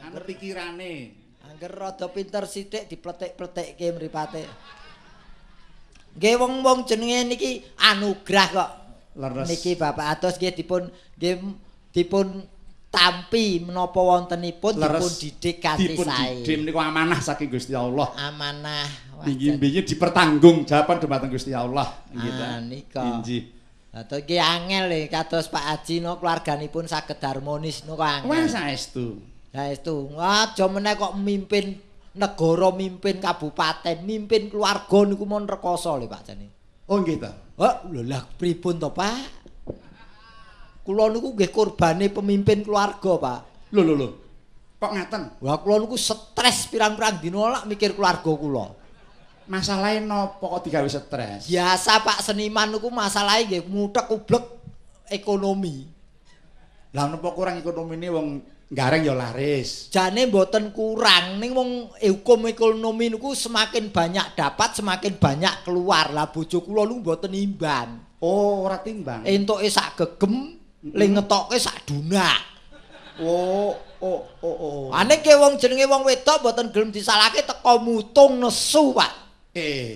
Anu pikirane. Angger rada pinter sithik dipletik-pletikke mripate. Nggih wong-wong jenenge niki anugrah kok. Leres. Niki Bapak atos nggih dipun tampi menapa wontenipun dipun didik kanthi Dipun sae. didik niku amanah saking Gusti Allah. Amanah. Wah, Inggih dipertanggung jawaban dumateng Gusti Allah. Nggih ta. Ah, nika. Inggih. Lah to iki angel e kados Pak Haji no keluarganipun saged harmonis niku angel. Wah saestu. Saestu. Aja meneh kok mimpin negara, mimpin kabupaten, mimpin keluarga niku mon rekoso lho Pak jane. Oh nggih ta. Oh, lho lah pripun to Pak? Kula niku nggih kurbane pemimpin keluarga, Pak. Lho lho lho. Kok ngaten? Wah, kula niku stres pirang-pirang dina lak mikir keluarga kula. Masalahe napa kok digawe stres? Biasa Pak, seniman niku masalahe nggih mutek ublek ekonomi. Lah napa kurang ekonomine wong gareng ya laris. Jane mboten kurang, ning wong hukum ekonomi niku semakin banyak dapat semakin banyak keluar. Lah bojo kula niku mboten imbang. Oh, ora timbang. Entuke sak gegem, le ngetoke sak dunak. Oh, oh, oh, oh. Ane ke wong jenenge wong wedok mboten gelem disalahke teko mutung nesu, Pak.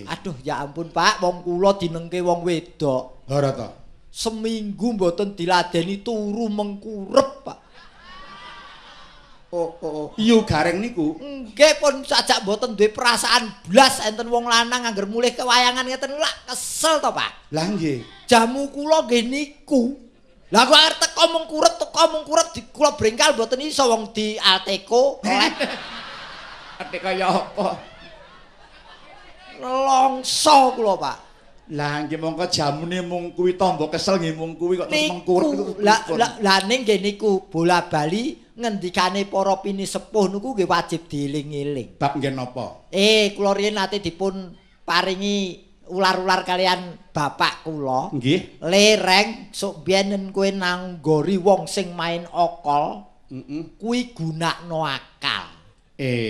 Aduh, ya ampun, Pak, wong kula dinengke wong wedok. Ora to. Seminggu mboten diladeni turu mengkurep, Pak. Oh, oh, oh. Iyo gareng niku. Nggih pun sajak mboten duwe perasaan blas enten wong lanang angger mulih kewayangan ngeten lak kesel to, Pak. Lah nggih. Jamu kula nggih niku. Lah kok arep teko mengkurep di kula brengkal mboten iso wong di Alteco. Ate kaya apa? Nelongso kula, Pak. Lah nggih mongko jamune mung kuwi tamba kesel nggih mung kuwi kok terus mengkurep niku. Lah lah ning nggih niku bola-bali ngendikane para pinisepuh niku nggih wajib dieling-eling. Bab nggih napa? Kula riyen nate dipun paringi ular-ular kalian bapak kula. Nggih. Lereng sok biyen kowe nanggori wong sing main okol, kuwi gunakno akal.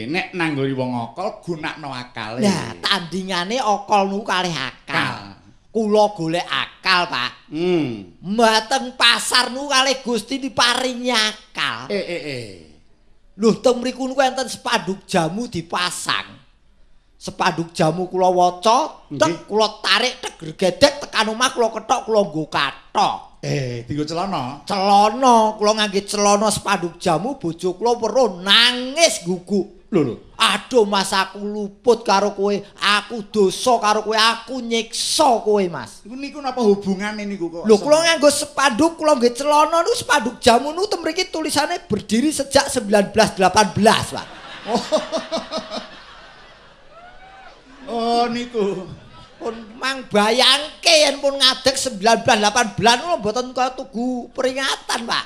Nek nanggori wong okol gunakno akale. Lah tandingane okol niku kalih akal. Kula golek akal, Pak. Mbateng pasar niku kalih Gusti diparingi akal. Lho teng mriku niku enten spanduk jamu dipasang. Spanduk jamu kula waca, tek kula tarik tek gregedek tekan omah kula kethok kula nggo kathok. Dienggo celana. Celana, kula ngangge celana spanduk jamu bojo kula weruh nangis guguk. Lho lho. Aduh Mas, aku luput karo kowe, aku dosa karo kowe, aku nyiksa kowe, Mas. Niku napa hubungane niku kok? Lho kula nganggo spanduk, kula nggae celana niku spanduk jamu niku teng mriki tulisane berdiri sejak 1918, Pak. Oh niku. Pun mang bayangke yen pun ngadeg 1918 niku mboten kaya tugu peringatan, Pak.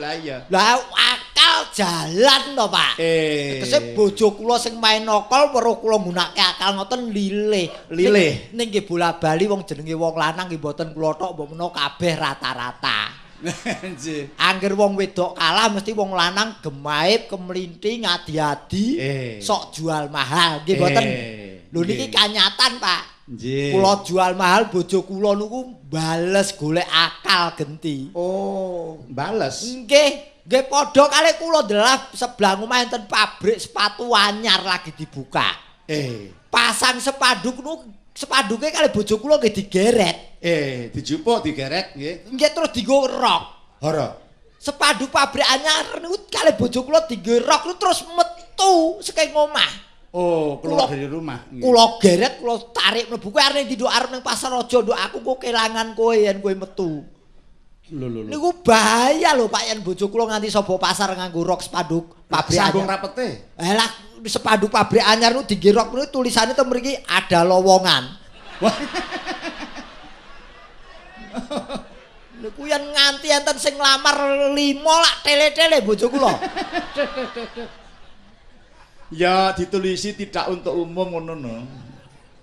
Lah iya. Lah akal jalan to, Pak. Tegese bojo kula sing main okol weruh kula nggunakake akal ngoten lilih. Lilih. Ning nggih bola-bali wong jenenge wong lanang nggih mboten kula tok mbok menawa kabeh rata-rata. Nggih. Angger wong wedok kalah mesti wong lanang gemaib, kemlinthi, ngadi-adi, sok jual mahal. Nggih mboten. Lho niki kanyatan, Pak. Nggih. Kula jual mahal bojo kula niku bales golek akal genti. Oh, bales. Nggih. Nggih padha kalih kula ndelap sebelah omah enten pabrik sepatu anyar lagi dibuka. Pasang spanduk niku spanduke kalih bojo kula nggih digeret. Dijupuk digeret nggih. Nggih terus dienggo rok. Hara. Spanduk pabrik anyar niku kalih bojo kula dienggo rok niku terus metu saking omah. Oh, keluar dari rumah. Kula geret, kula tarik mlebu. Kowe arep ndi nduk arep ning Pasar Raja nduk aku kok kelangan kowe yen kowe metu. Lho lho lho. Niku bahaya lho Pak yen bojo kula nganti saba pasar nganggo rok spanduk pabrik sambung anyar. Rapete. Lah spanduk pabrik anyar niku dienggo rok niku tulisane teng mriki ada lowongan. Niku yen nganti enten sing nglamar 5 lak tele-tele bojo kula. Ya ditulisi tidak untuk umum ngono no.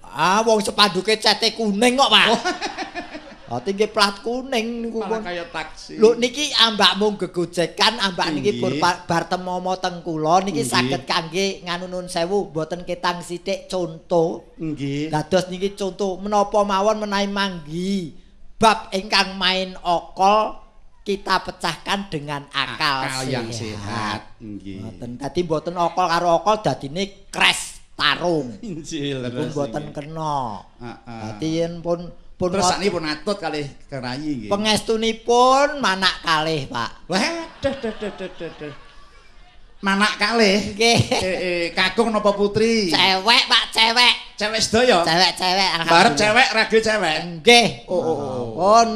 Ah wong sepanduke cete kuning kok, Pak. Oh tinggi plat kuning niku pun. Kaya taksi. Lho niki ambak mung gegojekan, ambak niki bar temomo teng kula niki saged kangge nganu nun sewu mboten ketang sithik conto. Nggih. Dados niki conto menapa mawon menawi manggi bab ingkang main okol kita pecahkan dengan akal, Akal yang sehat. Nggih. Ngoten. Dadi mboten okol karo okol dadine crash tarung. Injil Niku mboten kena. Heeh. Dadi yen pun pun Terus sakniki pun atut kalih Kang Rayi nggih. Pengestunipun manak kalih, Pak. Wah, duh duh duh duh duh, duh. Manak kalih. Nggih. Kakung napa putri? Cewek, Pak, cewek. Cewek sedaya? Cewek-cewek. Barep cewek, ragil cewek. Nggih. Oh. Pun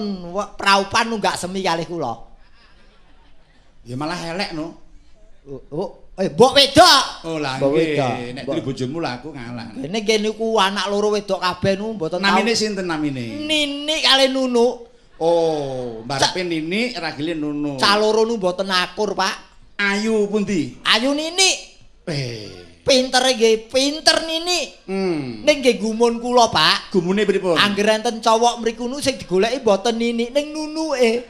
praupan nunggak semi kalih kula. Ya malah elek no. Oh, mbok wedok. Oh lah Mbok wedok. nggih, nek tri bojomu lah aku ngalah. Kene nggih niku anak loro wedok kabeh niku mboten tau. Namine sinten namine? Nini kalih Nunu. Oh, barepe Nini, ragile Nunu. Cah loro niku mboten akur, Pak. Ayu pundi? Ayu Nini. Pintere nggih, pinter Nini. Ning nggih gumun kula, Pak. Gumune pripun? Angger enten cowok mriku nu sing digoleki mboten Nini, ning Nunuke.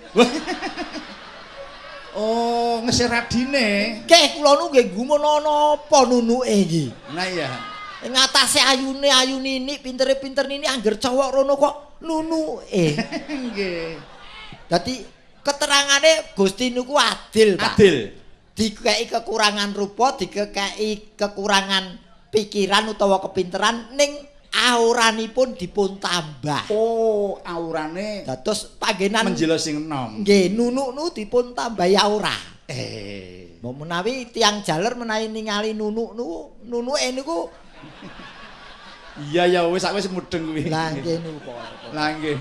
Oh, ngesir radine. Nggih, kula nu nggih gumun ana apa Nunuke iki. Nah iya. Ing atase ayune ayu Nini, pintere pinter Nini, angger cowok rono kok Nunuke. Nggih. Dadi keterangane Gusti niku adil, Pak. Adil. Dikeki kekurangan rupa, dikeki kekurangan pikiran utawa kepinteran, ning auranipun dipun tambah. Oh, aurane Dados panggenan menjela sing enom. Nggih, Nunuk nu dipun tambahi aura. Mbok menawi tiyang jaler menawi ningali Nunuk nu, nunuke niku Iya ya wis aku wis mudeng kuwi. Lah nggih niku kok. Lah nggih.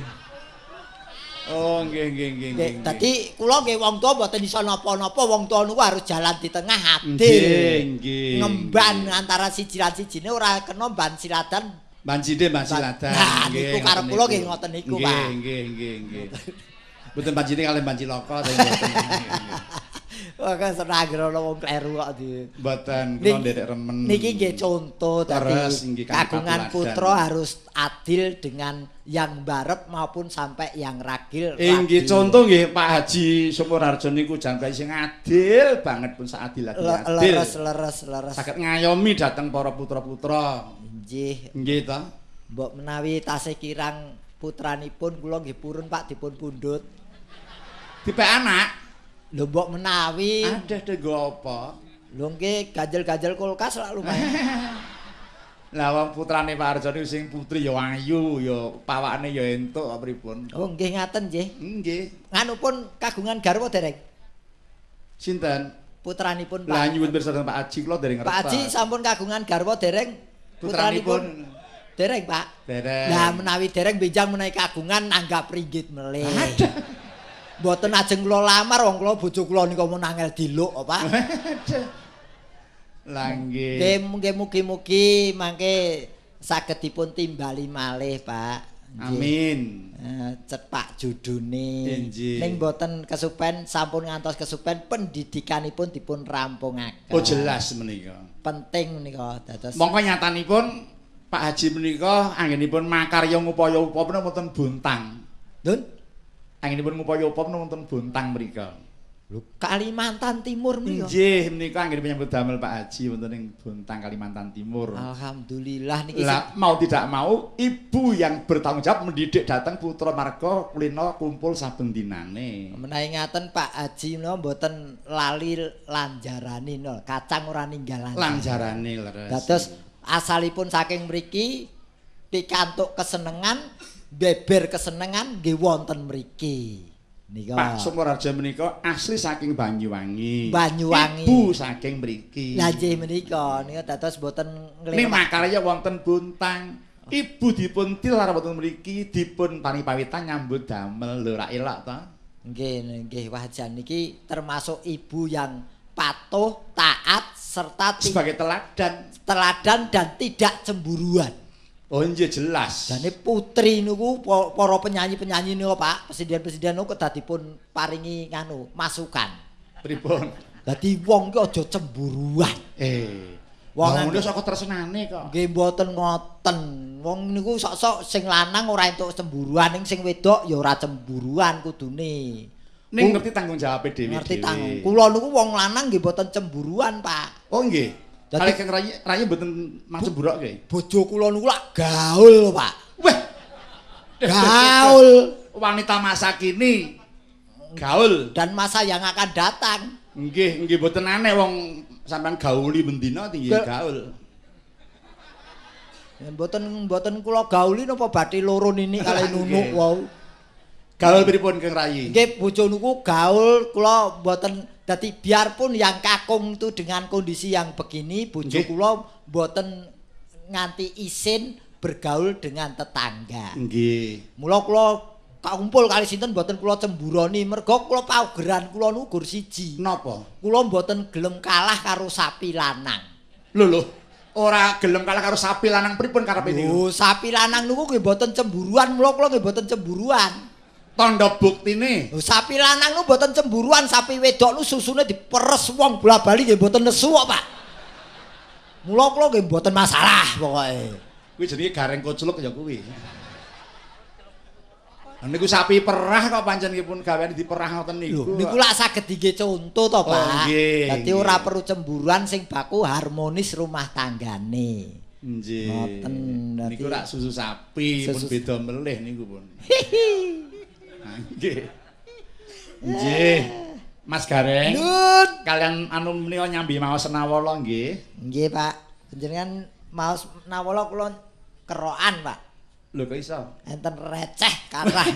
Oh nggih nggih nggih nggih. Dadi kula nggih wong tuwa mboten iso napa-napa, wong tuwa niku harus jalan di tengah adil. Nggih nggih. Ngemban antara siji lan sijine ora kena ban siladan. Ban sinde ban siladan. Nah, niku karep kula nggih ngoten niku, Pak. Nggih nggih nggih. Mboten ban sinde kalih ban cilaka ta mboten. Wah, kan seneng ana wong kleru kok di. Mboten, kula nderek remen. Niki nggih contoh dadi kagungan putra harus adil dengan yang barep maupun sampai yang ragil. Inggih contoh nggih Pak Haji Sukoharjo niku jan sing adil banget pun saadil-adil. Leres leres leres. Saged ngayomi dhateng para putra-putra. Nggih. Nggih ta. Mbok menawi tasih kirang putranipun kula nggih purun Pak dipun pundhut. Dipek anak. Lho mbok menawi. Aduh aduh nggo apa? Lho nggih ganjel-ganjel kulkas lak lumayan. Lah wong putrane Pak Harjo niku sing putri ya ayu ya pawakane ya entuk kok pripun. Oh nggih ngaten nggih. Nggih. Nganu pun kagungan garwa dereng? Sinten? Putranipun Pak. Lah nyuwun pirsa Pak Haji kula dereng ngertos. Pak Haji sampun kagungan garwa dereng? Putranipun dereng Pak. Dereng. Lah menawi dereng benjang menawi kagungan nanggap ringgit melih. Aduh. Mboten ajeng kula lamar wong kula bojo kula nika mun angel diluk kok Pak. Lah nggih. Nggih mugi-mugi mangke saged dipun timbali malih Pak. Amin. Cepak judune. Ning mboten kesupen sampun ngantos kesupen pendidikanipun dipun rampungaken. Oh jelas menika. Penting menika dados. Mongko nyatanipun Pak Haji menika anggenipun makarya ngupaya-upaya menika wonten Bontang. Nun? Anggenipun ngupaya-upaya menika wonten Bontang mriku. Lho Kalimantan Timur menika. Nggih, menika anggenipun nyambut damel Pak Haji wonten ing Bontang Kalimantan Timur. Alhamdulillah niki. Lah mau tidak mau ibu yang bertanggung jawab mendidik datang putra marga kulino kumpul saben dinane. Menawi ngaten Pak Haji menawa mboten lali lanjarane no, kacang ora ninggal lanjarane. Lanjarane leres. Dados asalipun saking mriki pikantuk kesenengan, beber kesenengan nggih wonten mriki. Nika. Pak Sukoharjo menika asli saking Banyuwangi. Banyuwangi. Ibu saking mriki. Lah nggih menika nika dados mboten nglewat. Ning makarya wonten Bontang. Ibu dipun tilar wonten mriki dipun panipawitan nyambut damel. Lho ra elok ta? Nggih nggih wajan niki termasuk ibu yang patuh, taat serta sebagai teladan, teladan dan tidak cemburuan. Oh nggih jelas. Jane putri niku para penyanyi-penyanyi niku Pak, presiden-presiden niku kedah dipun paringi nganu masukan. Pripun? Dadi wong ki aja cemburuan. Wong ngono saka tresnane kok. Nggih mboten ngoten. Wong niku sok-sok sing lanang ora entuk cemburuan, ning sing wedok ya ora cemburuan kudune. Ning ngerti tanggung jawabe dhewe. Ngerti tanggung. Kula niku wong lanang nggih mboten cemburuan, Pak. Oh nggih. Dadi kang rayi mboten macemburok nggih. Bojo kula niku lak gaul, Pak. Wah. Gaul. Wanita masa kini. Gaul dan masa yang akan datang. Nggih, nggih mboten aneh wong sampean gauli bendina tinggi gaul. Mboten mboten kula gauli napa bathi loro nini kalih nunuk wau. Gaul pripun Kang Rayi? Nggih bojo niku gaul kula mboten dadi biarpun yang kakung itu dengan kondisi yang begini bojo kula mboten nganti isin bergaul dengan tetangga. Nggih. Mula kula kumpul kali sinten mboten kula cemburoni mergo kula paugeran kula niku gur siji. Napa? Kula mboten gelem kalah karo sapi lanang. Lho lho, ora gelem kalah karo sapi lanang pripun karepe niku? Lho, sapi lanang niku nggih mboten cemburuan, mula kula nggih mboten cemburuan. Tandha buktine. Lho, sapi lanang niku mboten cemburuan, sapi wedok niku susune diperes wong bola-bali nggih mboten nesu kok, Pak. Mula kula nggih mboten masalah pokoke. Kuwi jenenge gareng kocluk ya kuwi. Niku sapi perah kok pancen nggih pun gaweane diperah ngoten niku. Lho niku lak saged dingge conto to, Pak. Dadi ora perlu cemburuan sing baku harmonis rumah tanggane. Nggih. Ngoten. Niku rak susu sapi pun beda melih niku pun. Nggih. Nggih. Mas Gareng. Kalian anu menika nyambi maos nawala nggih. Nggih, Pak. Panjenengan maos nawala kula kerokan, Pak. Lho kok iso? Enten receh kathah.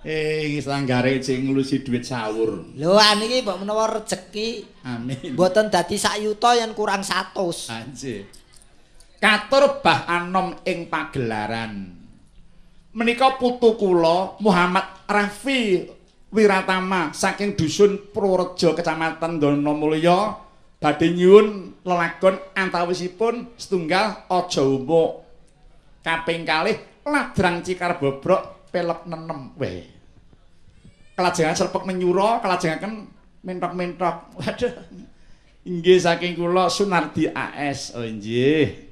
Iki sanggare sing nglusi dhuwit sawur. Lho niki mbok menawa rejeki. Amin. Mboten dadi sak yuta yen kurang 100. Anjih. Katur bah anom ing pagelaran. Menika putu kula Muhammad Rafi Wiratama saking dusun Purworejo Kecamatan Donomulya badhe nyuwun lelagon antawisipun setunggal Aja Umuk. Kaping kalih ladrang cikar bobrok pelek nenem. Weh. Kelajengan serpek menyura, kelajengaken mentok-mentok. Waduh. Inggih saking kula Sunardi AS. Oh nggih.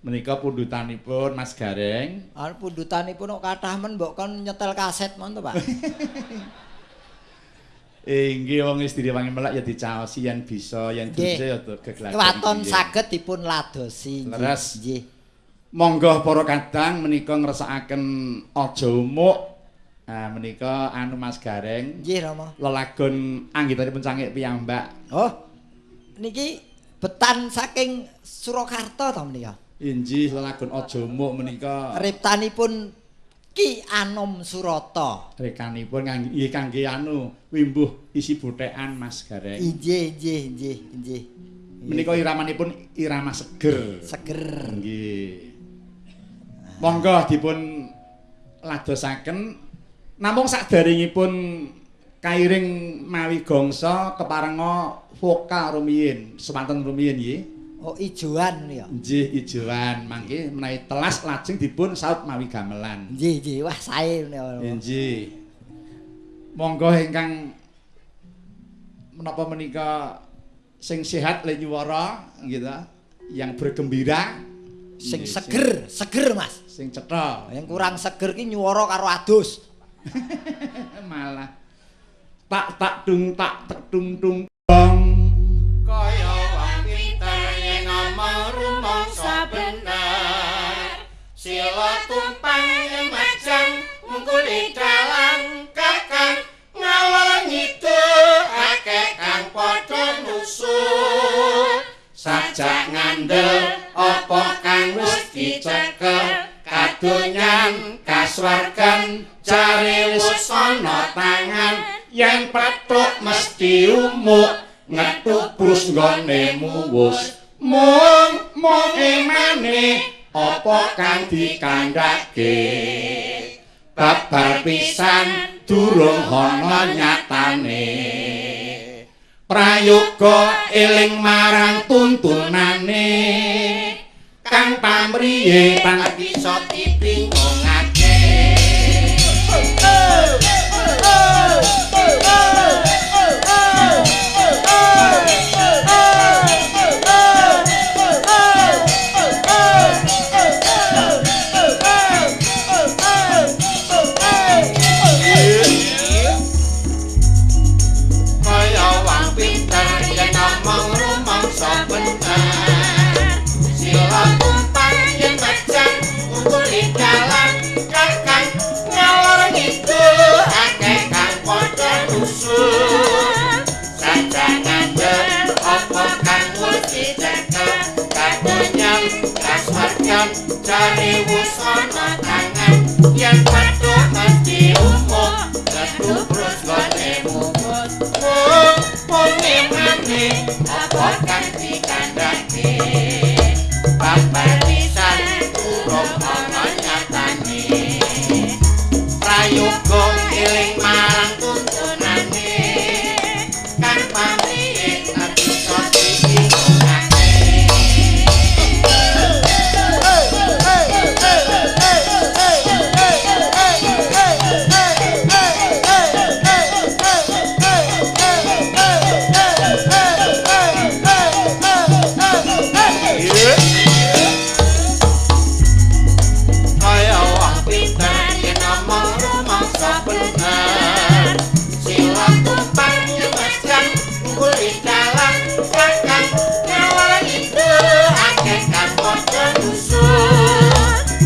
Menika pundhutanipun Mas Gareng. Ah pundhutanipun kok kathah men mbok kon nyetel kaset mon to, Pak. Inggih wong wis direwangi melek ya dicaosi yen bisa, yen bisa ya gegladen. Waton saged dipun ladosi. Leres. Nggih. Monggo para kadang menika ngrasakaken Aja Umuk. Nah menika anu Mas Gareng. Nggih, Rama. Lelagon anggitanipun Cangik piyambak. Oh. Niki betan saking Surakarta ta menika? Inggih, lelagon Aja Umuk menika riptanipun Ki Anom Surata. Rekanipun nggih kangge anu wimbuh isi bothekan Mas Gareng. Inggih, inggih, inggih, inggih. Menika iramanipun irama seger. Seger. Nggih. Monggo dipun ladosaken namung sakderengipun kairing mawi gongso keparenga vokal rumiyin, semanten rumiyin nggih. Oh ijoan ya. Nggih ijoan, mangke menawi telas lajeng dipun saut mawi gamelan. Nggih, nggih, wah sae menika. Nggih. Monggo ingkang menapa menika sing sehat le nyuwara nggih ta, yang bergembira. Sing seger, seger Mas. Sing cetha. Yang kurang seger ki nyuwara karo adus. Malah tak tak dung tak tek dung dung dong. Kaya wong pinter yen ngomong rumangsa bener. Sila tumpang yen majang ngungkuli dalang kakang ngalor ngidul akeh kang padha nusul. Sajak ngandel apa kang wis dicekel kadonyan kasuwargan jare wis ana tangan yen petuk mesti umuk ngetuk brus nggone muwus mung mung emane apa kang dikandhake babar pisan durung ana nyatane prayoga eling marang tuntunane kang pamriye kang bisa dibingungake. Sila tumpang yen majang ngungkuli dalan Jare wusana tangan yen petuk mesti umuk letu brosgone mumut. Mung emane apa kang dikandhake babar pisan urung ana nyatane. Prayoga eling marang tuntunane kang pamriye bisa dibingungake. Kaya wong pinter yen ngomong rumangsa bener. Sila tumpang nyemejang ngguli dalan kakang ngawal ide akeh kang padha nusul.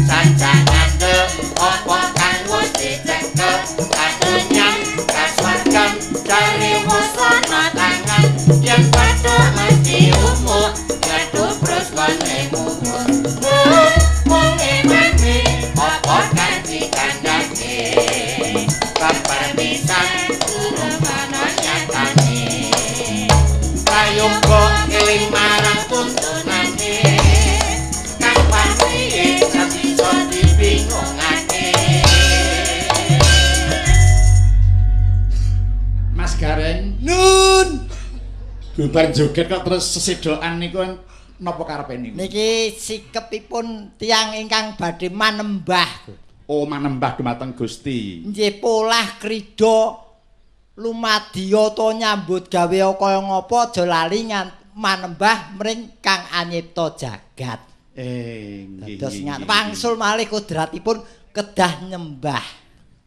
Sancang ngandel apa kang wis dicekel kadonyan kasuwargan jare wusana tangan yen petuk mesti umuk letu brosgone mumut. Mung emane apa kang dikandhake babar pisan urung ana nyatane. Prayoga eling marang tuntunane kang pamriye bisa dibingungake. Mas Gareng, Nun. bubar joget kok terus sesedokan niku napa karepe niku? Niki sikepipun tiyang ingkang badhe manembah. Oh, manembah dumateng Gusti. Nggih polah krida lumadya ta nyambut gawe kaya ngapa aja lali manembah mring Kang Anyipta jagat. Nggih. Dados wangsul malih kodratipun kedah nyembah.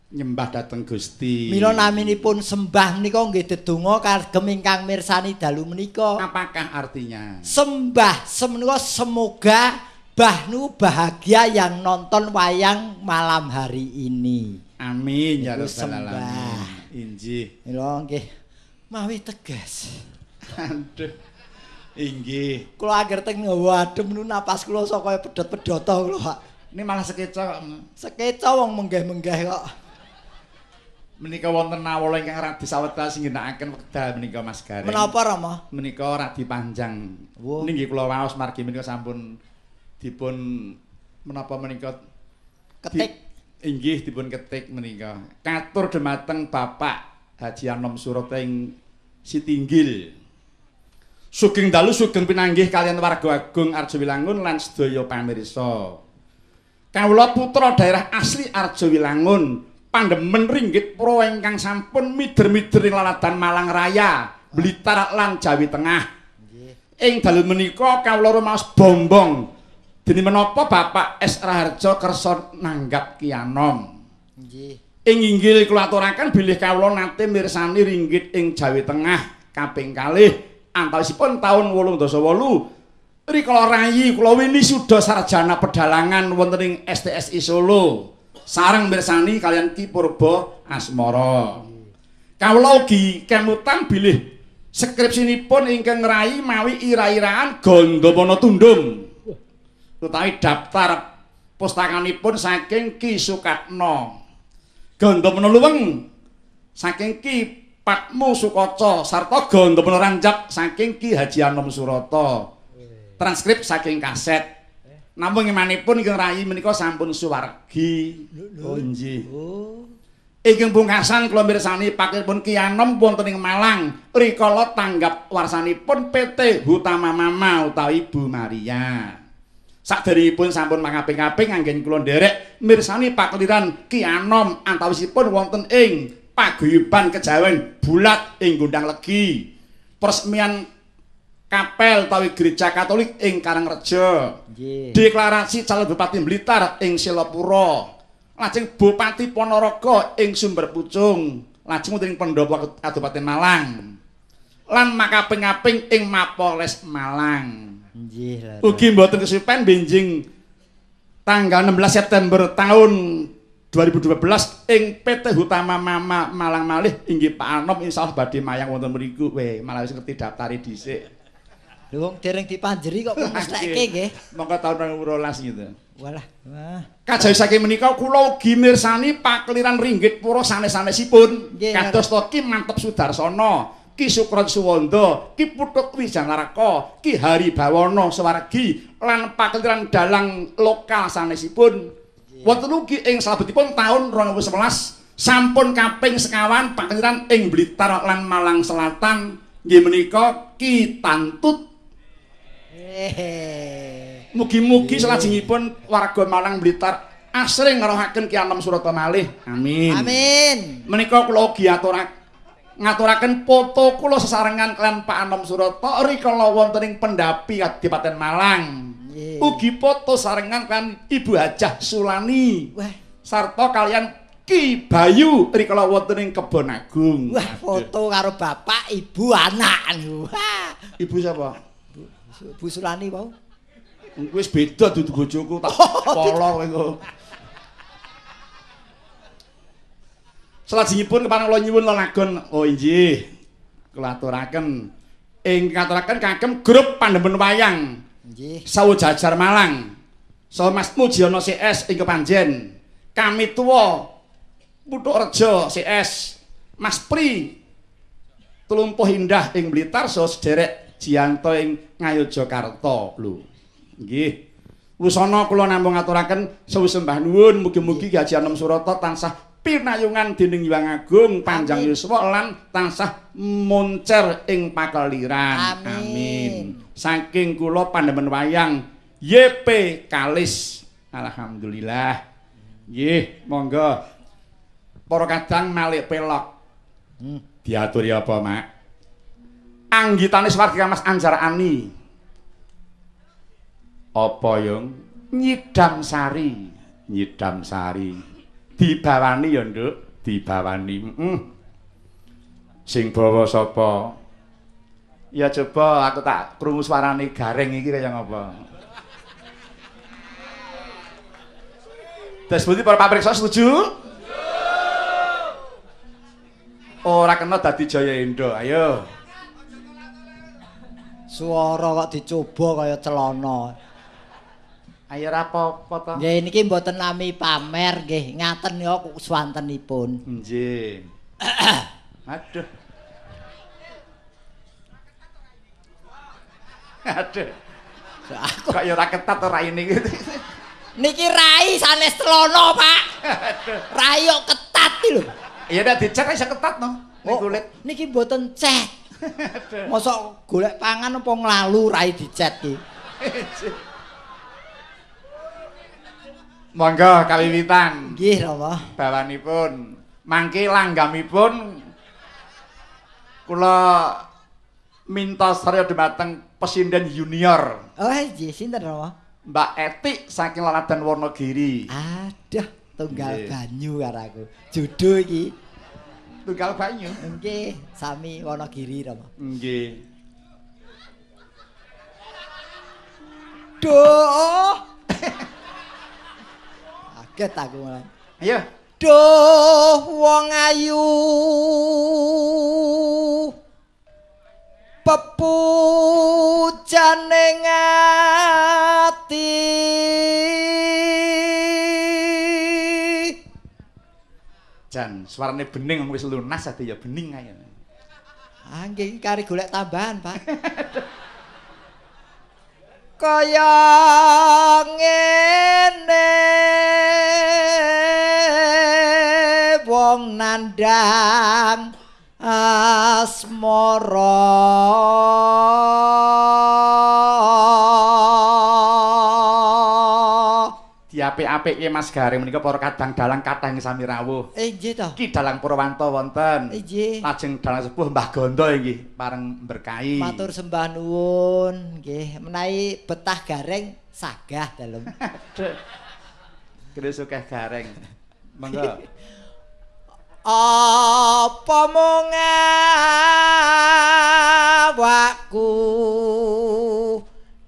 Nyembah dhateng Gusti. Mila naminipun sembah menika nggih dedonga kagem ingkang mirsani dalu menika. Apakah artinya? Sembah semenika semoga bahnu bahagia yang nonton wayang malam hari ini. Amin ya Niku rabbal alamin. sembah. Inggih. Mila nggih mawi tegas. Aduh. Inggih. Kula angger teng hawa adem nu napas kula sok kaya pedhot-pedhota kula, Pak. Ini malah sekeca kok. Sekeca wong menggeh-menggeh kok. Menika wonten nawala ingkang radi sawetara sing ngginakaken wekdal menika Mas Gareng. Menapa Rama? Menika radi panjang. Wah. Nggih kula waos margi menika sampun dipun menapa menika Ketik. Inggih dipun ketik menika. Katur dumateng Bapak Haji Anom Surata ing Sitinggil. Sugeng dalu sugeng pinanggih kaliyan warga agung Arjawilangun lan sedaya pamirsa. Kawula putra daerah asli Arjawilangun, pandemen ringgit pura ingkang sampun mider-mider ing laladan Malang Raya, Blitar lan Jawi Tengah. Ing dalu menika kawula rumaos bombong. Dene menapa Bapak S Raharja kersa nanggap Ki Anom. Nggih. Ing inggil kula aturaken bilih kawula nate mirsani ringgit ing Jawi Tengah kaping kalih antawisipun taun 88. Rikala rayi kula winisuda sarjana pedalangan wonten ing STSI Solo. Sareng mirsani kaliyan Ki Purba Asmara. Kawula ugi kemutan bilih skripsinipun ingkang ngrayi mawi ira-iraan Gandamana Tundung. Utawi daftar pustakanipun saking Ki Sukatno. Gandamana Luweng saking Ki Patmo Sukaca sarta Gandamana Ranjap saking Ki Haji Anom Surata. Transkrip saking kaset. Namung imanipun ingkang rayi menika sampun suwargi. Oh nggih. Oh. Ingkang pungkasan kula mirsani pakiripun Ki Anom wonten ing Malang rikala tanggap warsanipun PT Hutama Mama utawi Ibu Maria. Saderengipun sampun mangaping-aping anggen kula nderek mirsani pakeliran Ki Anom antawisipun wonten ing paguyuban Kejawen Bulat ing Gondang Legi. Peresmian kapel utawi gereja Katolik ing Karangreja. Nggih. Deklarasi calon Bupati Blitar ing Selopuro. Lajeng Bupati Ponorogo ing Sumber Pucung. Lajeng wonten ing Pendopo Kabupaten Malang. Lan makaping-aping ing Mapolres Malang. Nggih. Ugi mboten kesupen benjing tanggal 16 September tahun 2012 ing PT Hutama Mama Malang malih inggih Pak Anom insyaallah badhe mayang wonten mriku. Weh, malah wis ngerti daftare dhisik. Lho wong dereng dipanjeri kok mestheke nggih. Monggo taun 2012 gitu. Walah, wah. Kajawi saking menika kula ugi mirsani pakeliran ringgit pura sanes-sanesipun. Kados to Ki Manteb Sudarsana, Ki Sukron Suwanda, Ki Putut Wijanaraka, Ki Hari Bawana Sewargi lan pakeliran dalang lokal sanesipun. Wonten ugi ing salebetipun taun 2011 sampun kaping sekawan pakeliran ing Blitar lan Malang Selatan nggih menika Ki Tantut. Mugi-mugi salajengipun warga Malang Blitar asring ngerohaken Ki Anom Surata malih. Amin. Amin. Menika kula ugi ngaturaken foto kula sesarengan kaliyan Pak Anom Surata rikala wonten ing Pendapi Kadipaten Malang. Ugi foto sarengan kaliyan Ibu Hajah Sulani. Wah, sarta kaliyan Ki Bayu rikala wonten ing Kebon Agung. Wah, foto karo bapak, ibu, anak niku. Ibu sapa? Bu Sulani wau. Wis beda dudu bojoku tak polo kowe engko. Salajengipun kepareng kula nyuwun lelagon. Oh inggih. Kula aturaken ing katuraken kagem grup Pandemen Wayang. Nggih. Sawo Jajar Malang. Saha Mas Mujiono CS ing kepanjen. Kami tuwa Puthuk Rejo CS. Mas Pri Tlumpuh Indah ing Blitar saha sederek Jianto ing Ngayogyakarta lho. Nggih. Wusana kula namung ngaturaken sewu sembah nuwun mugi-mugi Ki Haji Anom Surata tansah pinayungan dening Hyang Agung panjang yuswa lan tansah moncer ing pakeliran. Amin. Saking kula Pandemen Wayang YP Kalis. Alhamdulillah. Nggih, monggo. Para kadang malik pelok. Diaturi apa, Mak? Anggitane swarga Mas Anjar Ani. Apa yung nyidam sari, nyidam sari. Dibawani ya, Nduk, dibawani. Sing bawa sapa? Ya coba aku tak krungu suarane Gareng iki kaya ngapa. Terus pundi para papriksa setuju? Ora kena dadi Jaya Endo. Ayo. Suara kok dicoba kaya celana. Ayo ora apa-apa to. Nggih niki mboten nami pamer nggih, ngaten ya swantenipun. Nggih. Aduh. Aduh. Aku kok ya ora ketat ora ini iki. Niki rai sanes celana, Pak. Aduh. Rai kok ketat iki lho. Ya nek dicet iso ketat no. Ning kulit. Niki mboten cet. Mosok golek pangan apa nglalu rai dicet iki. Monggo kawiwitan. Nggih, Rama. Bawanipun mangke langgamipun kula minta sarya dumateng pesinden junior. Oh, nggih, sinten Rama? Mbak Etik saking Laladan Wonogiri. Aduh, tunggal banyu karo aku. Judo iki. Tunggal banyu. Nggih, sami Wonogiri Rama. Nggih. Duh. Kaget aku malah. Ayo. Duh wong ayu pepujane ati. Jan, suarane bening wis lunas ati ya bening ae. Ah nggih kari golek tambahan, Pak. Kaya ngene wong nandang asmara. Diapik-apike Mas Gareng menika para kadang dalang kathah ing sami rawuh. Nggih to. Ki Dalang Purwanto wonten. Nggih. Lajeng dalang sepuh Mbah Gondo inggih pareng berkahi. Matur sembah nuwun nggih. Menawi betah Gareng sagah dalem. Kene sukeh Gareng. Monggo. Apa mung awakku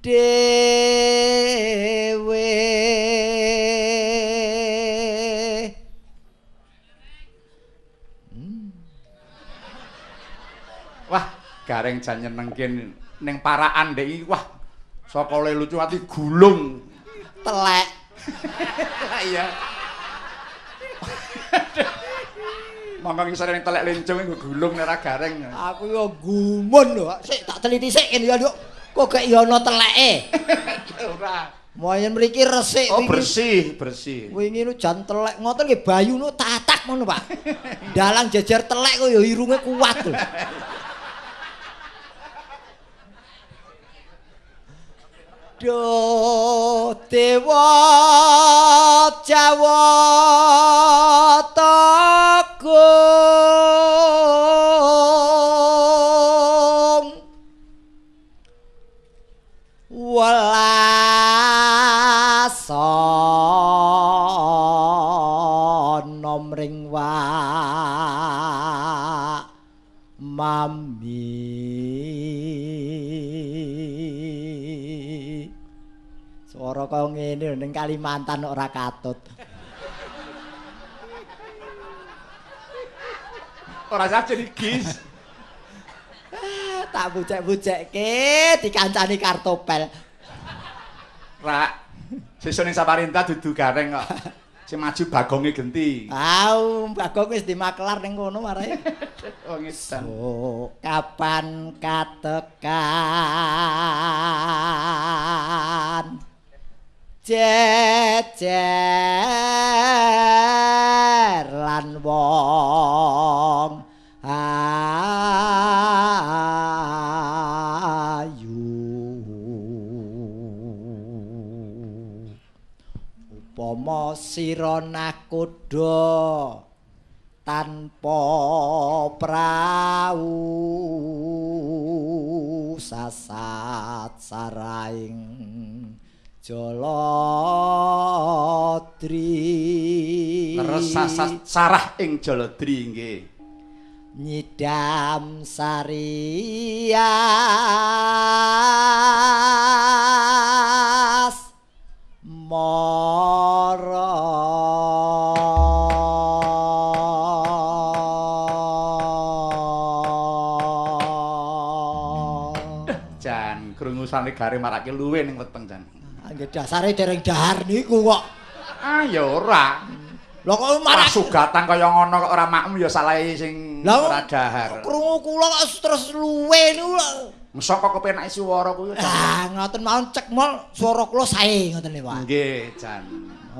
dhewe. Wah, Gareng jan nyenengke ning paraan ndek iki wah saka le lucu ati gulung telek. Iya. Monggo ngisore ning telek lencung iku gulung nek ora gareng. Aku yo gumun lho. Sik tak teliti sik kene ya, Nduk. Kok gak yo ana teleke. Ora. Moyen mriki resik wingi. Oh, bersih, bersih. Wingi nu jan telek ngoten nggih bayu nu tatak ngono, Pak. Dalang jejer telek kok ya irunge kuat lho. Duh dewa Jawa Tegung welasana mring wak mami. Swara kaya ngene ning Kalimantan ora katut. Ora saja digis. Tak bucek-bucekke dikancani kartopel. Rak, sesuk ning Samarinda dudu gareng kok. Sing maju bagonge genti. Ah, Bagong wis dimakelar ning kono marahe. Wong edan. So, kapan katekan jejer lan wong ayu upama sira nakoda tanpa prau sasat saraing Jaladri. Leres sasat sarah ing Jaladri nggih. Nyidam sarias mara. Jan krungu sane gare marake luwe ning weteng jan. Nggih dasare dereng dahar niku kok. Ah ya ora. Lho kok marak pasugatan kaya ngono kok ora makem ya salahe sing ora dahar. Krungu kula kok terus luwe niku lho. Mesok kok kepenake swara kuwi. Ah ngoten mawon cek mol swara kula sae ngoten lho Pak. Nggih, jan.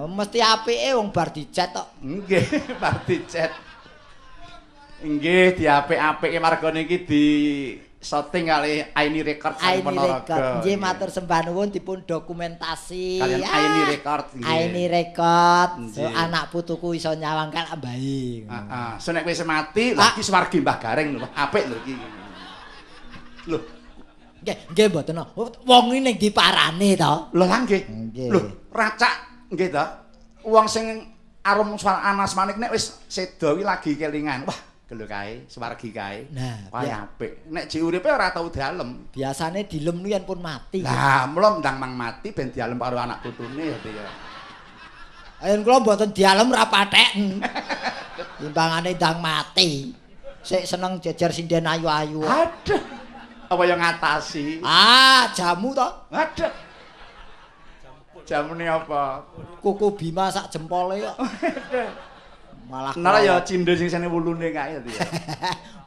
Mesti apike wong bar dicet kok. Nggih, bar dicet. Nggih, diapik-apike marga niki di shooting kali Aini Record saking Ponorogo. Nggih, matur sembah nuwun dipun dokumentasi. Kalian Aini Record nggih. Aini Record. So, anak putuku iso nyawang kan mbahe. Heeh. So nek wis mati lagi swargi Mbah Gareng lho, apik lho iki. Lho. Nggih, nggih mboten. Wong iki ning diparane to. Lho lah nggih. Lho, racak nggih to. Wong sing arum anasmanik nek wis seda kuwi lagi kelingan. Wah, gelo kae, swargi kae. Nah, kae apik. Nek jek uripe ora tau dalem. Biasane dilem yen pun mati. Lah, mula ndang mang mati ben dialem karo anak putune ya ya. Ayen kula mboten dialem ra patheken. Timbangane ndang mati. Sik seneng jejer sinden ayu-ayu. Aduh. Apa yang ngatasi? Ah, jamu to. Aduh. Jamune apa? Kuku Bima sak jempole kok. Malah nara ya cindhe sing sene wulune kae dadi ya.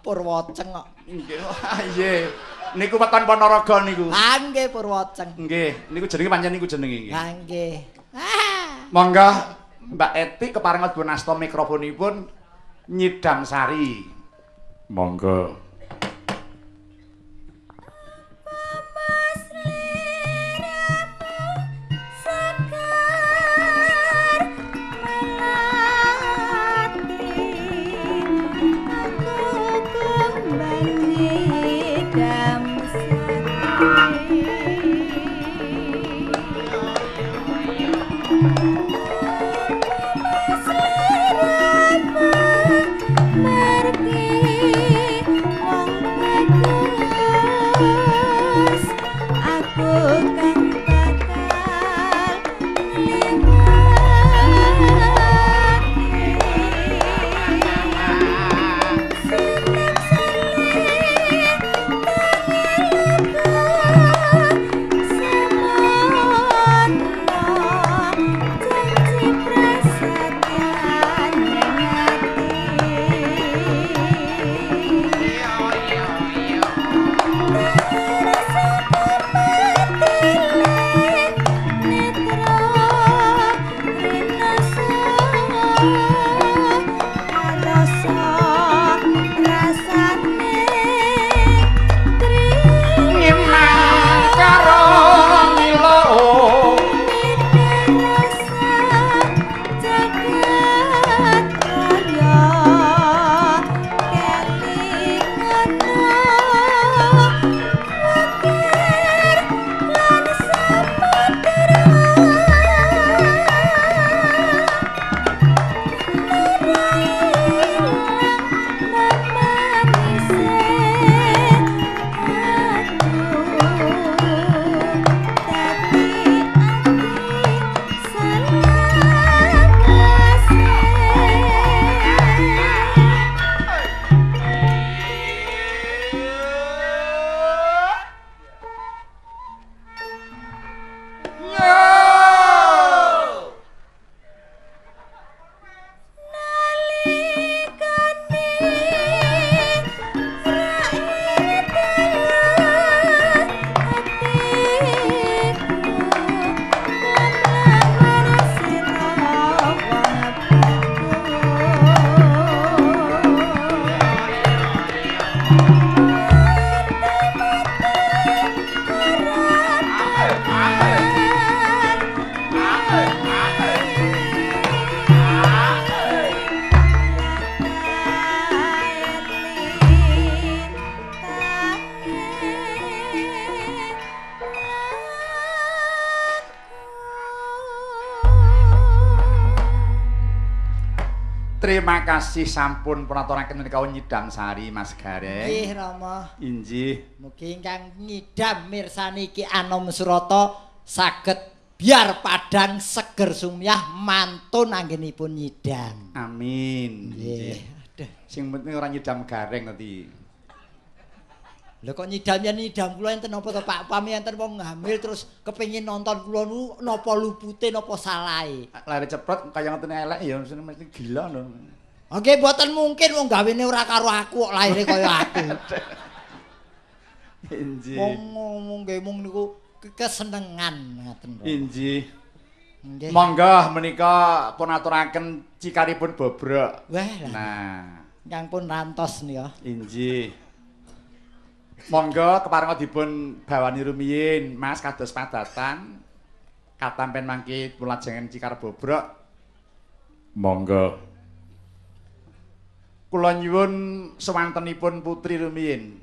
Purwoceng kok. Nggih. Nggih. Niku weton Ponorogo niku. Ah nggih Purwoceng. Nggih, niku jenenge pancen niku jenenge nggih. Ah nggih. Monggo Mbak Eti keparenga dipun asta mikrofonipun nyidam sari. Monggo. Aku kang bakal Terima kasih sampun punaturaken menika nyidam sari Mas Gareng. Nggih Rama. Injih. Mugi ingkang nyidam mirsani Ki Anom Surata saged biar padang seger sumyah mantun anggenipun nyidam. Amin. Nggih. Aduh, sing penting ora nyidam Gareng tadi. Lho kok nyidam yen nyidam kula enten napa to Pak? Upami enten wong hamil terus kepengin nonton kula nu napa lupute napa salahe? Lare ceprot kaya ngoten elek ya mesti gila lho. Nggih mboten mungkin wong gawene ora karo aku kok lahire kaya aku. Injih. Wong ngomong nggih mung niku kesenengan ngoten lho. Injih. Nggih. Monggo menika pun aturaken cikaripun bobrok. Wah lah. Nah, ingkang pun rantos nika. Injih. Monggo keparenga dipun bawani rumiyin Mas kados padatan katampen mangke pulajengen cikar bobrok. Monggo. Kula nyuwun swantenipun putri rumiyin.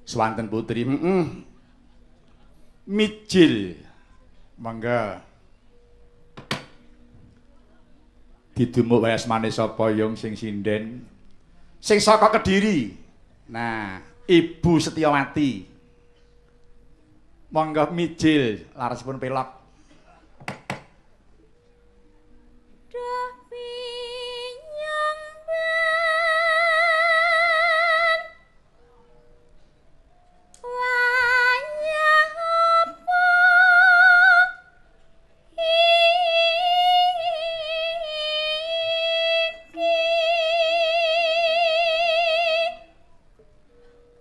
Swanten putri, heeh. Mijil. Monggo. Didumuk wae asmane sapa yung sing sinden? Sing saka Kediri. Nah, Ibu Setiawati. Monggo mijil larasipun pelok. Duh pinyong ben wayah apa iki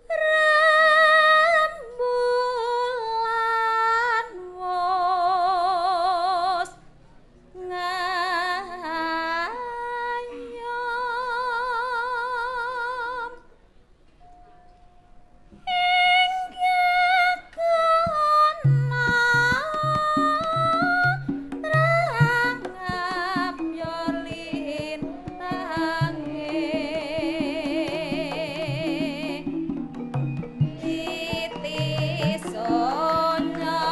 rembulan wos ngayom ing kana rangap yo lintange titi sonya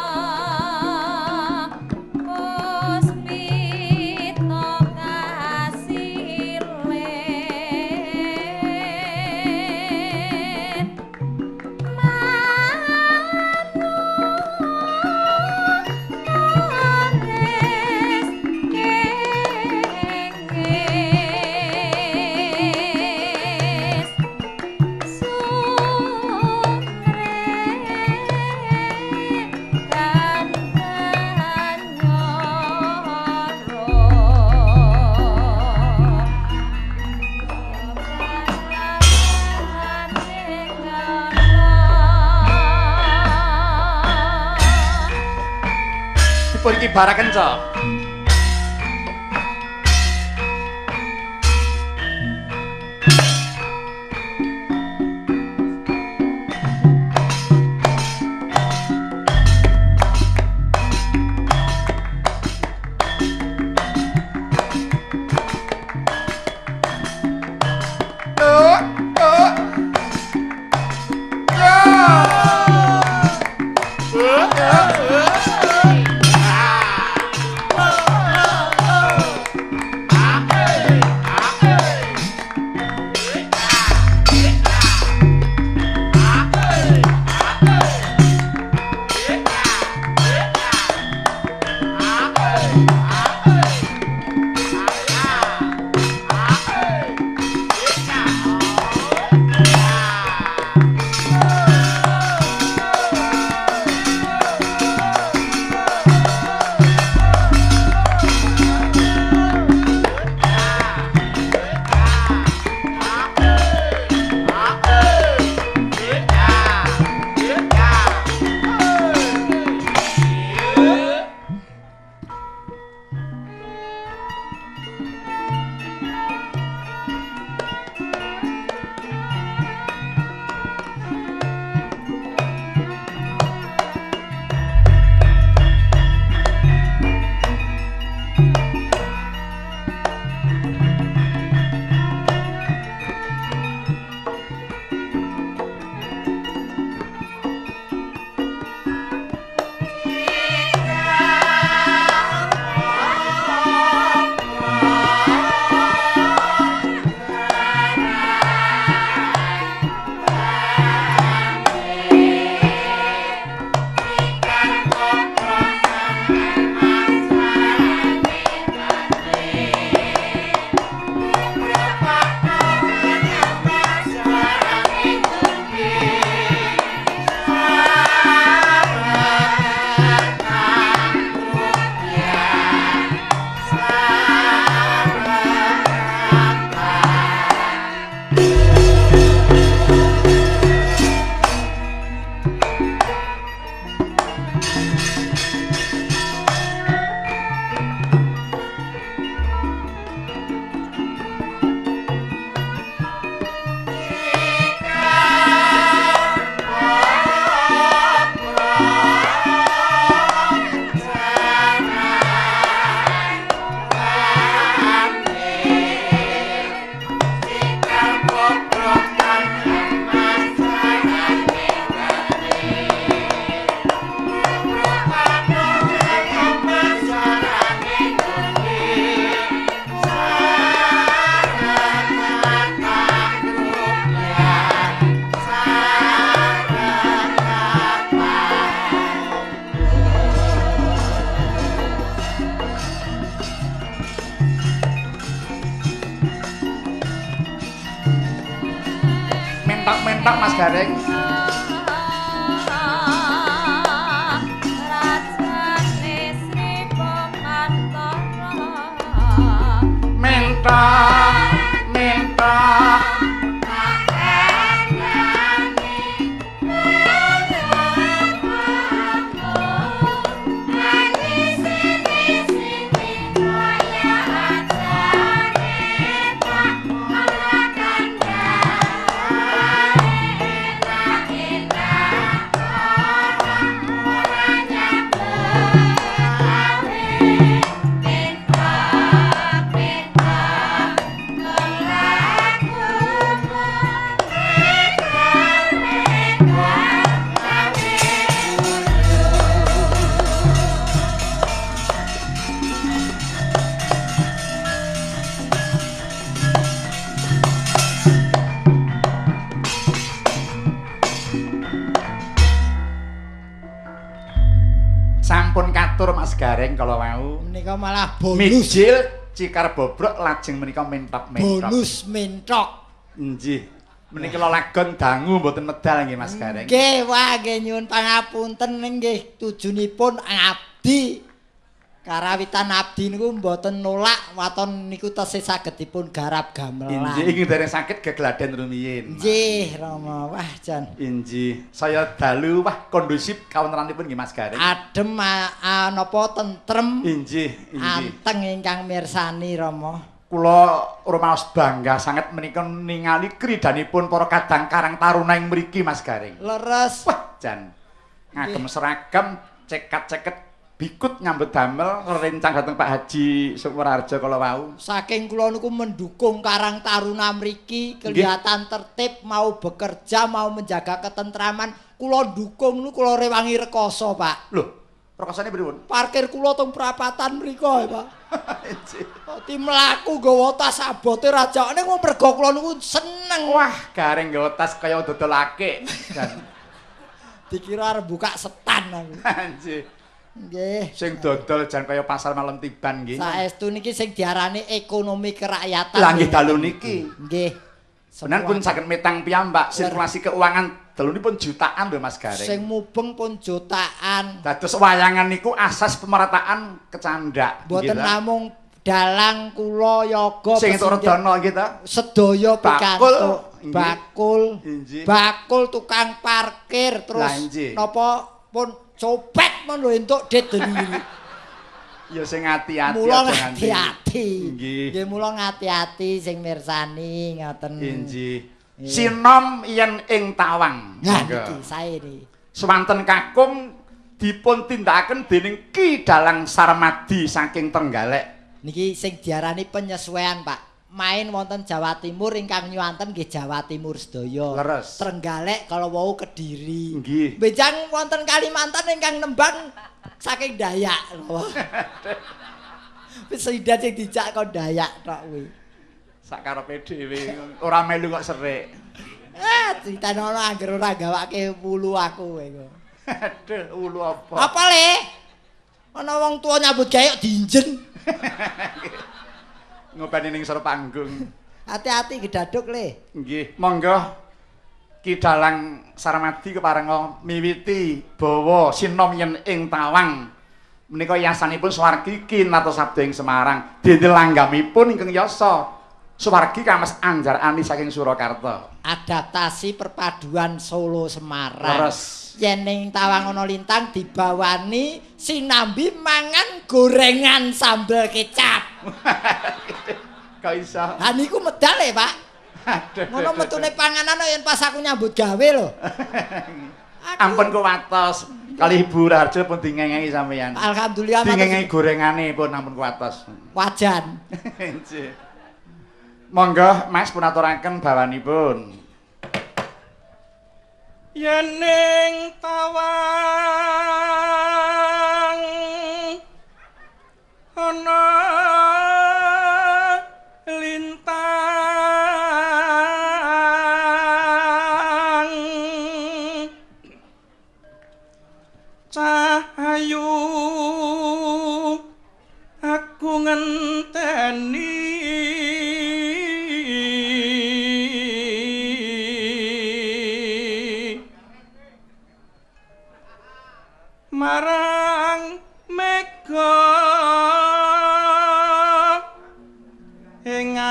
puspita kasilen manuh kenges sumre kandhanyara Dipun kibaraken, Cok. Oh, oh. Ya. Oh, oh, oh. Mentok-mentok Mas Gareng. Rajane Sri Pemantara. Mentok, mentok. Sampun katur Mas Gareng kala wau. Menika malah bonus. Mijil cikar bobrok lajeng menika mentok-mentok. Bonus mentok. Nggih. Menika lelagon dangu mboten medal nggih Mas Gareng. Nggih, wah nggih nyuwun pangapunten nggih tujunipun abdi. Karawitan abdi niku mboten nolak waton niku tesih saged dipun garap gamelan. Injih ingkang dereng sakit gegladen rumiyin. Nggih, Rama. Wah, jan. Injih, saya dalu wah kondusif kawontenanipun nggih Mas Gareng. Adem napa tentrem. Injih, injih. Anteng ingkang mirsani Rama. Kula rumaos bangga sanget menika ningali kridanipun para kadang karang taruna ing mriki Mas Gareng. Leres. Wah, jan. Ngagem seragam cekat-ceket bikut nyambut damel rencang dhateng Pak Haji Sukmaraharja kala wau. Saking kula niku mendukung Karang Taruna mriki kelihatan tertib, mau bekerja, mau menjaga ketentraman, kula dukung niku kula rewangi rekoso, Pak. Lho, rekosane pripun? Parkir kula teng prapatan mriko, ya, Pak. Dadi mlaku nggawa tas abote rajakne wong mergo kula niku seneng. Wah, Gareng nggawa tas kaya dodol akik. Dikira arep buka setan aku. Nggih. Nggih. Sing dodol jan kaya pasar malam tiban nggih. Saestu niki sing diarani ekonomi kerakyatan. Lah nggih dalu niki. Nggih. Senan pun saged metang piyambak, sirkulasi keuangan dalunipun jutaan lho Mas Gareng. Sing mubeng pun jutaan. Dados wayangan niku asas pemerataan kecandak. Mboten namung dalang kula yoga sing entuk redana nggih ta. Sedaya pikantuk. Bakul, bakul tukang parkir terus napa pun copet mon lho entuk dit dene. Ya sing ati-ati aja nganti. Ati-ati. Nggih mula ngati-ati sing mirsani ngoten. Inggih. Sinom yen ing tawang. Nah niki sae niki. Swanten kakung dipun tindakaken dening Ki Dalang Sarmadi saking Trenggalek. Niki sing diarani penyesuaian, Pak. Main wonten Jawa Timur ingkang nyuwanten nggih Jawa Timur sedaya. Leres. Trenggalek kalau wau Kediri. Nggih. Benjang wonten Kalimantan ingkang nembang saking Dayak. Wis sidat sing dijak kon Dayak tok kuwi. Sak karepe dhewe ora melu kok serik. Eh, critane ana angger ora gawake wulu aku kowe. Aduh, wulu apa? Apa le? Ana wong tuwa nyambut gawe kok diinjen. Ngopeni ning sor panggung. Hati-hati gedaduk le. Nggih, monggo Ki Dalang Sarmadi keparenga miwiti bawa sinom yen ing tawang. Menika yasanipun swargi Ki Natasabda ing Semarang. Dene langgamipun ingkang yasa swargi Kamas Anjar Ani saking Surakarta. Adaptasi perpaduan Solo Semarang. Leres. Yen ing tawang ana lintang dibawani sinambi mangan gorengan sambel kecap. Kok iso? Ha niku medal e, Pak. Ngono metune panganan yen pas aku nyambut gawe lho. Ampun kuwatos. Kali Ibu Raharjo pun dingengengi sampeyan. Alhamdulillah dingengengi gorengane pun ampun kuwatos. Wajan. Nggih. Monggo Mas pun aturaken bawanipun. Yen ing tawang ana lintang cahayu aku ngenteni Marang mega engang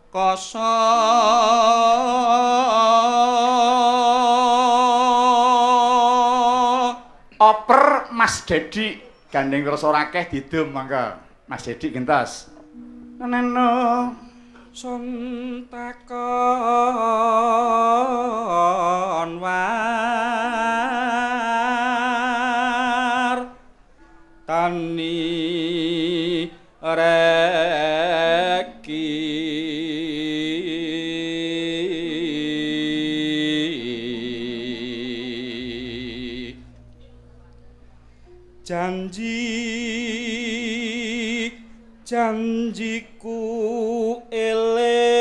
kasa. Oper Mas Dedi gandeng rasa rakeh didum mangga. Mas Dedi gentas. Neno sun takon war tani reki janji janjiku eling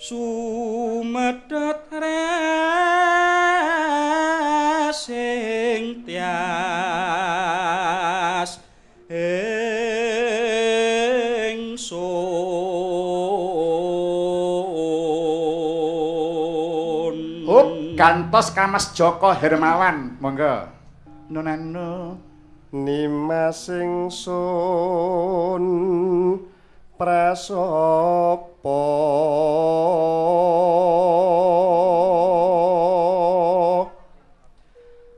sumedhot resing tias ingsun. Hup gantos Kamas Joko Hermawan monggo. Nonano Nimas ingsun prasapa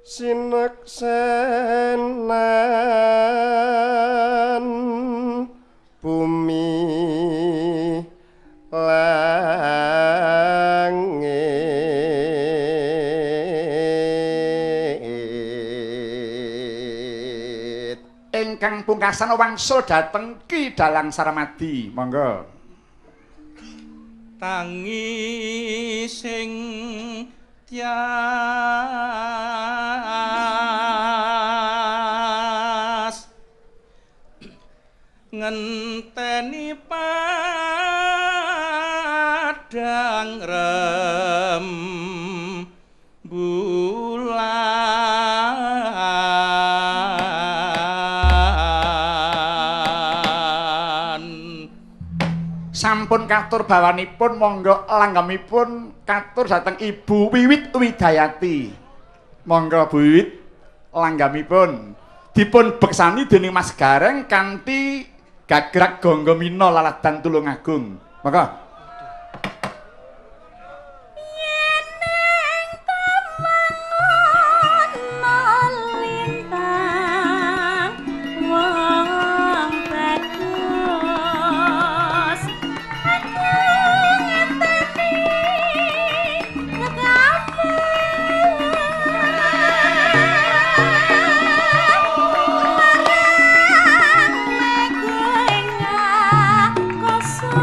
sineksenan bumi langit. Ingkang pungkasan wangsul dhateng Ki Dalang Sarmadi monggo. Tangi sing tias ngenteni padang rembulan. Sampun katur bawanipun monggo langgamipun katur dhateng Ibu Wiwit Widayati. Monggo Bu Wiwit langgamipun dipun beksani dening Mas Gareng kanthi gagrak Gangga Mina laladan Tulungagung. Monggo. Marang mega ing angkasa.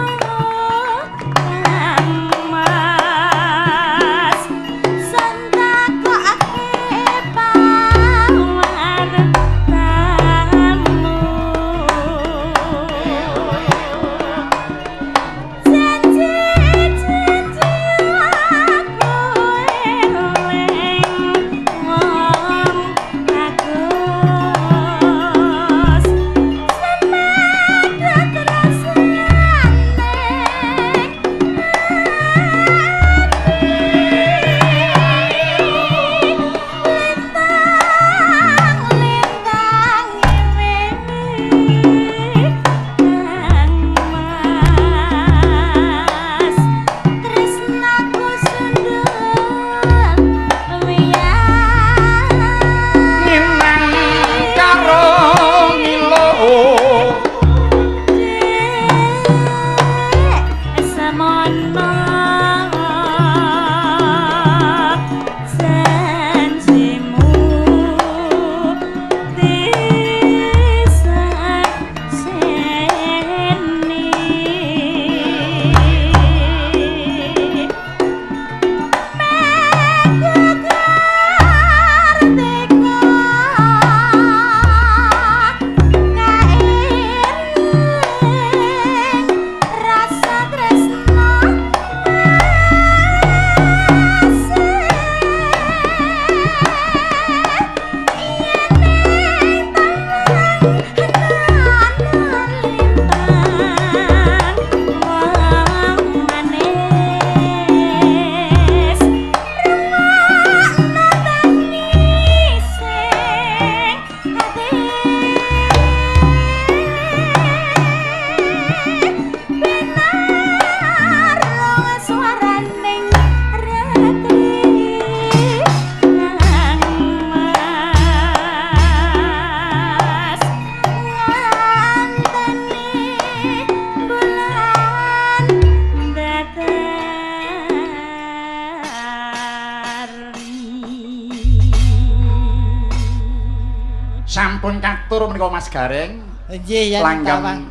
Sampun katur menika Mas Gareng. Nggih yen Langgam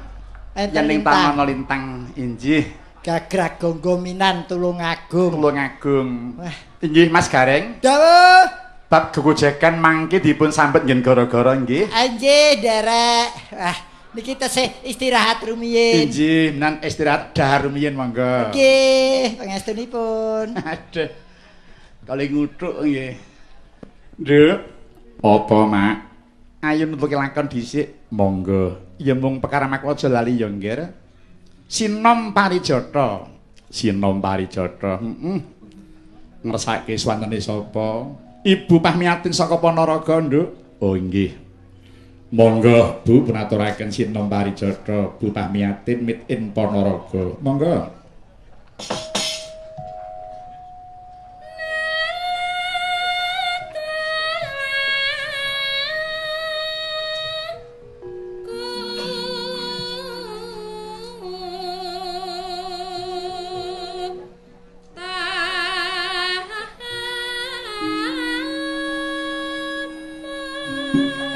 enten yen ing lintang. taman lintang injih. Gagrag Gonggo Minan Tulungagung. Tulungagung. Wah. Inggih Mas Gareng. Dawuh. Bab gegojekan mangke dipun sambet ngen gara-gara nggih. Nggih, nderek. Wah, niki tesih istirahat rumiyin. Injih, menan istirahat dahar rumiyin monggo. Nggih, pangestunipun. Aduh. Kali nguthuk nggih. Nduk, apa, Mak? Ayo nutuki lakon dhisik. Monggo. Ya mung perkara maku aja lali ya, Ngger. Sinom Parijata. Sinom Parijata. Heeh. Ngersake swantene sapa? Ibu Pahmiatin saka Ponorogo, Nduk. Oh, inggih. Monggo, Bu, punaturaken Sinom Parijata, Bu Pahmiatin mit in Ponorogo. Monggo.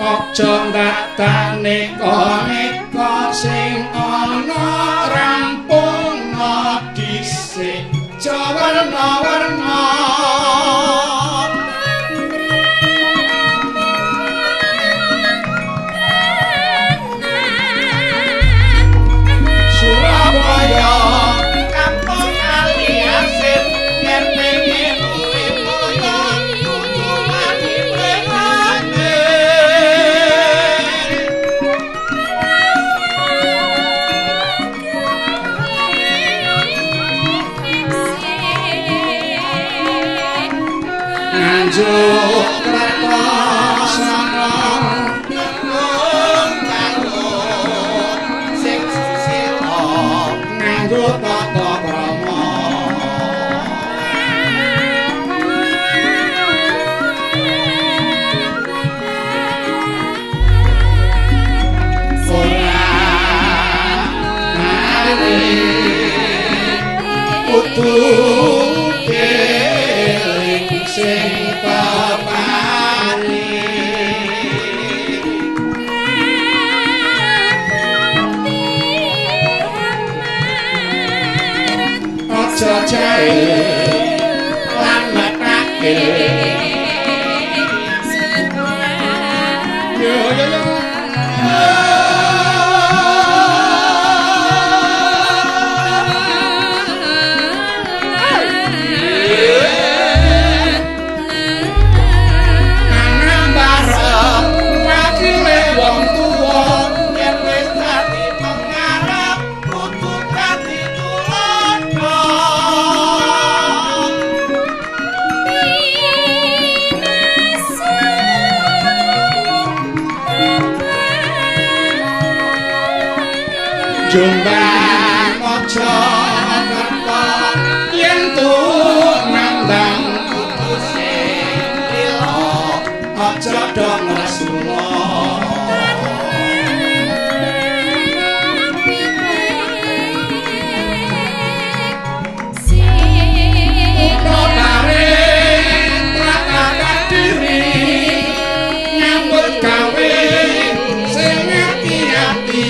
Aja ndadane neka sing ana rampung dhisik werna-werna. Surabaya kampung Ali Asin yen pengen urip mulya kudu wani prihatin. Nganjuk Kertosana Tulung kalung sing susila nganggo tata krama. Ora mari kudu eling sing pepari. Aja jae lan metake. Yo yo yo. Anang bareng wakile wong tuwa yen wis dadi pengarep kudu dadi tuladha. Jombang aja kerta yen nandang kudu sing lila aja do ngresula. Kutha tarik trakata diri nyambut gawe sing ati-ati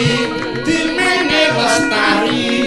dimene lestari.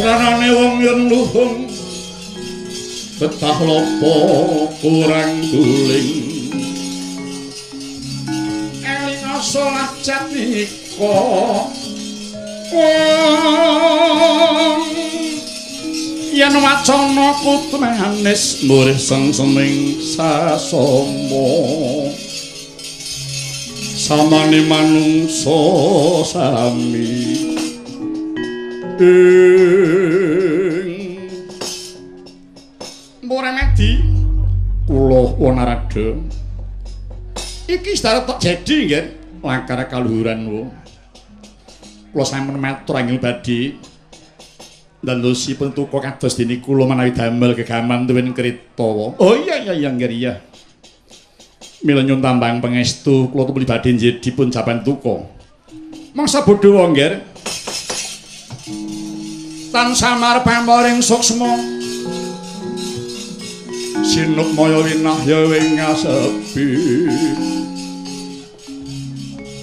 Ranane wong yen luhung betah lopo kurang guling. Eling salah jatmika wong yen wacana kudu manis murih sengseming sasama samane manungsa sami. Ing Muramadi kula Wanarada iki sedaya tok jadi nggih lakar kaluhuran wo. Kula sampun matur anggen badhe ndandosi pentuka kados dene kula menawi damel gegaman tuwin krita. Oh iya iya iya nggih iya. Mila nyuwun tambang pangestu kula tumuli badhe njedi pun japan tuka. Mangsa bodho wae nggih. Tan samar pamoring suksma sinuk maya winahya ing ngasepi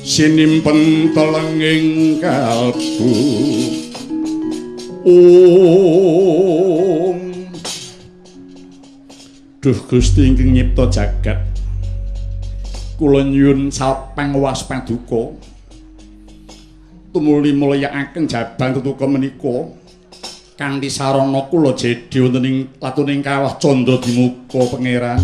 sinimpen telenging kalbu. Om Duh Gusti ingkang nyipta jagat kula nyuwun salpang was paduka tumuli mulyakaken jabang tetuka menika kanthi sarana kula jedi wonten ing latuning kawah candra dimuka pangeran.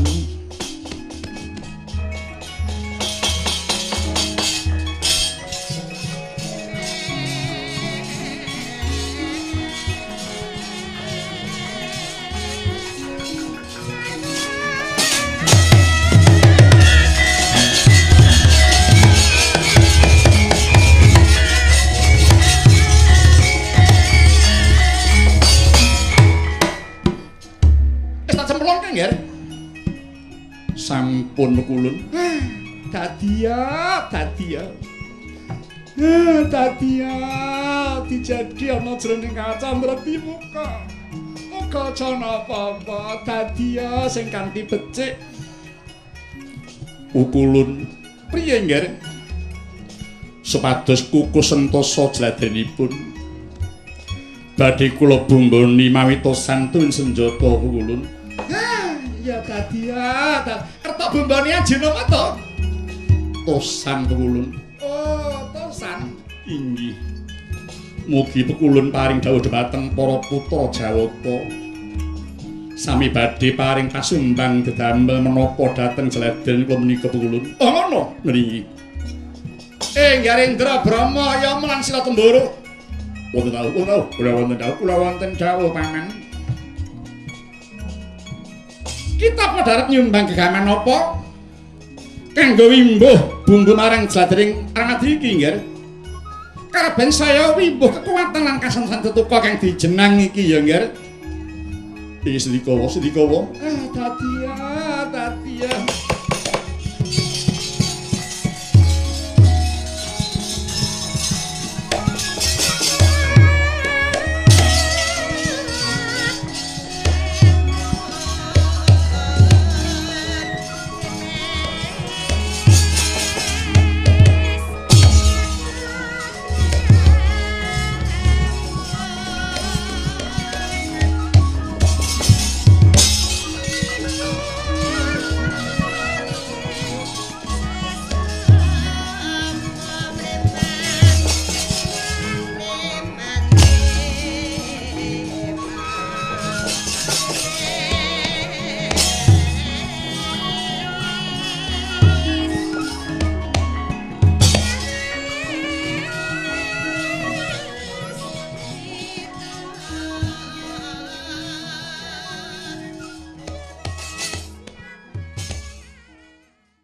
Sampun mekulun. Dadiya, dadiya. Dadiya dijadi ana jroning kaca mreti muka. Muka aja napa-apa, dadiya sing kanthi becik. Ukulun priye nggih? Supados kuku sentosa jladrenipun. Badhe kula bumboni mawi tosan tuwin senjata ukulun. Ya dadiya, kertok bumboni aji napa to? Tosan pekulun. Oh, tosan. Inggih. Mugi pekulun paring dawuh dhumateng para putra Jawata. Sami badhe paring kasumbang dedamel menapa dhateng jladren kula menika pekulun. Oh ngono, ngriki. Garendra Brahma ya lan Sila Temboro. Wonten dawuh, wonten dawuh, kula wonten dawuh, kula wonten dawuh paman. Kita padha arep nyumbang gegaman apa? Kanggo wimbuh bumbu marang jladring Ramadi iki nggih. Karaben saya wimbuh kekuatan lan kasensan tetuka kang dijenang iki ya nggih. Iki sendika wa, sendika wa. Dadiya, dadiya.